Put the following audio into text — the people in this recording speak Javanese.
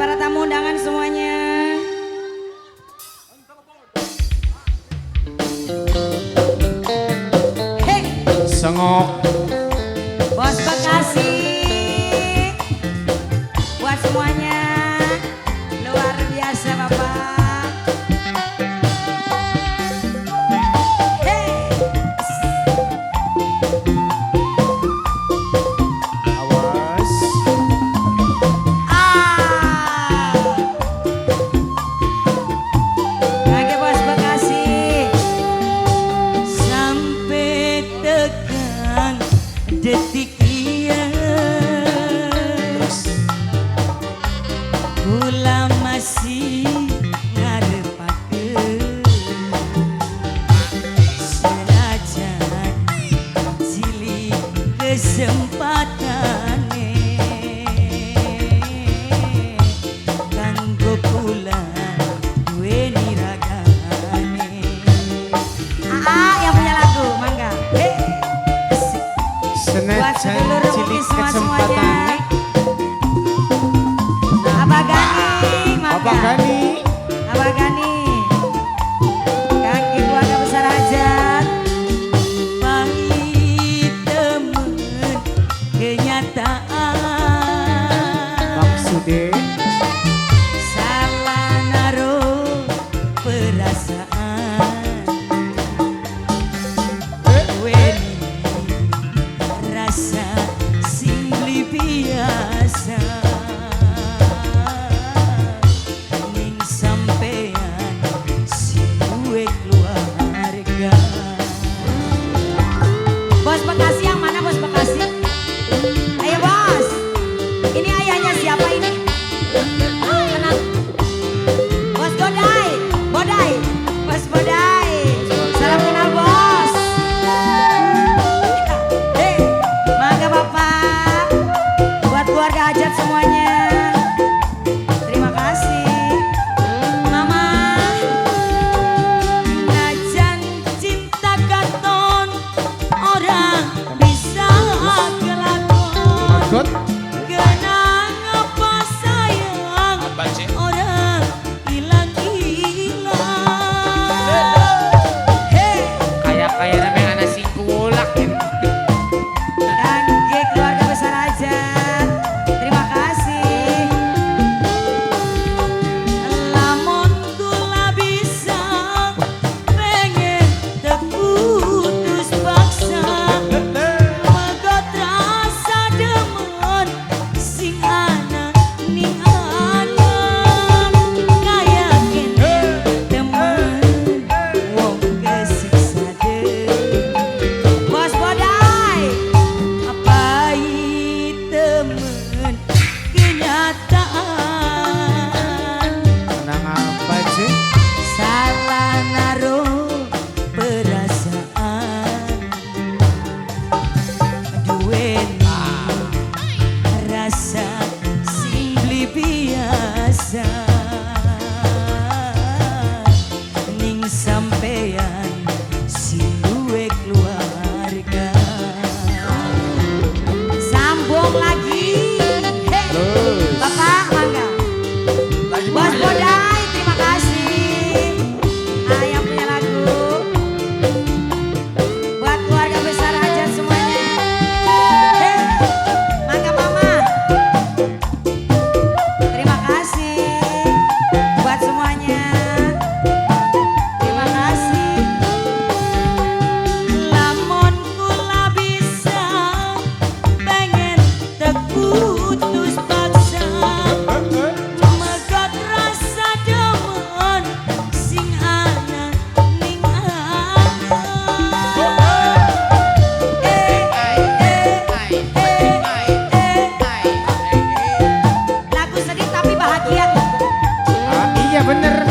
para tamu undangan semuanya. Hey, Sengok. Bos Bekasi. Buat semuanya. Luar biasa Bapak. Hey. Awas. Ah. Lagi Bos Bekasi. Sampai tekan detik iya. Kula masih ngarepakeun senajan cilik kesempatane kanggo kula duweni ragane. Aa yang punya lagu, mangga. Hey. Buat Senajan sedulur cilik Mukis semua semuanya. kesempatane. Abah Gani, mangga. Bapak Gani. Abah Gani. Kaki keluarga besar hajat. Pahit temen kenyataan. Maksudnya Salah naruh perasaan. Weni rasa sing beli biasa. Ning sampean sing duwe keluarga. Bos Bekasi yang mana Bos Bekasi? Ayo Bos. Ini ayahnya siapa ini? Kenal. Bos Bodai, Bodai, Bos Bodai. Salam kenal Bos. Hei, mangga Bapak. Buat keluarga hajat semuanya. Terima kasih. Mama. Najan cinta katon ora bisa kelakon. Margot. Kenang apa sayang ora ilang-ilang. Hey, Kayak namanya anak singkulak gitu. kangge keluarga besar hajat. Terima kasih. Lamun kula bisa pengen terputus paksa. Megot rasa demen sing ana ning angan kaya kene temen wong kesiksa demen. Bos Bodai, pahit temen kenyataan. Tenang apa sih? Salah naruh perasaan. Duweni rasa sing beli biasa. Ning sampean sing duwe keluarga. Sambung lagi. Hey. Terus. Bapak mangga. Bos Bodai, terima kasih. Ah, yang punya lagu. Buat keluarga besar hajat semuanya. Hey, mangga Mama. Terima kasih buat semuanya. Terima kasih. Lamun kula bisa pengen terputus paksa. Megot rasa demen sing ana ning angan. Eh, eh, eh, eh. Lagu sedih tapi bahagia. Ah, iya bener.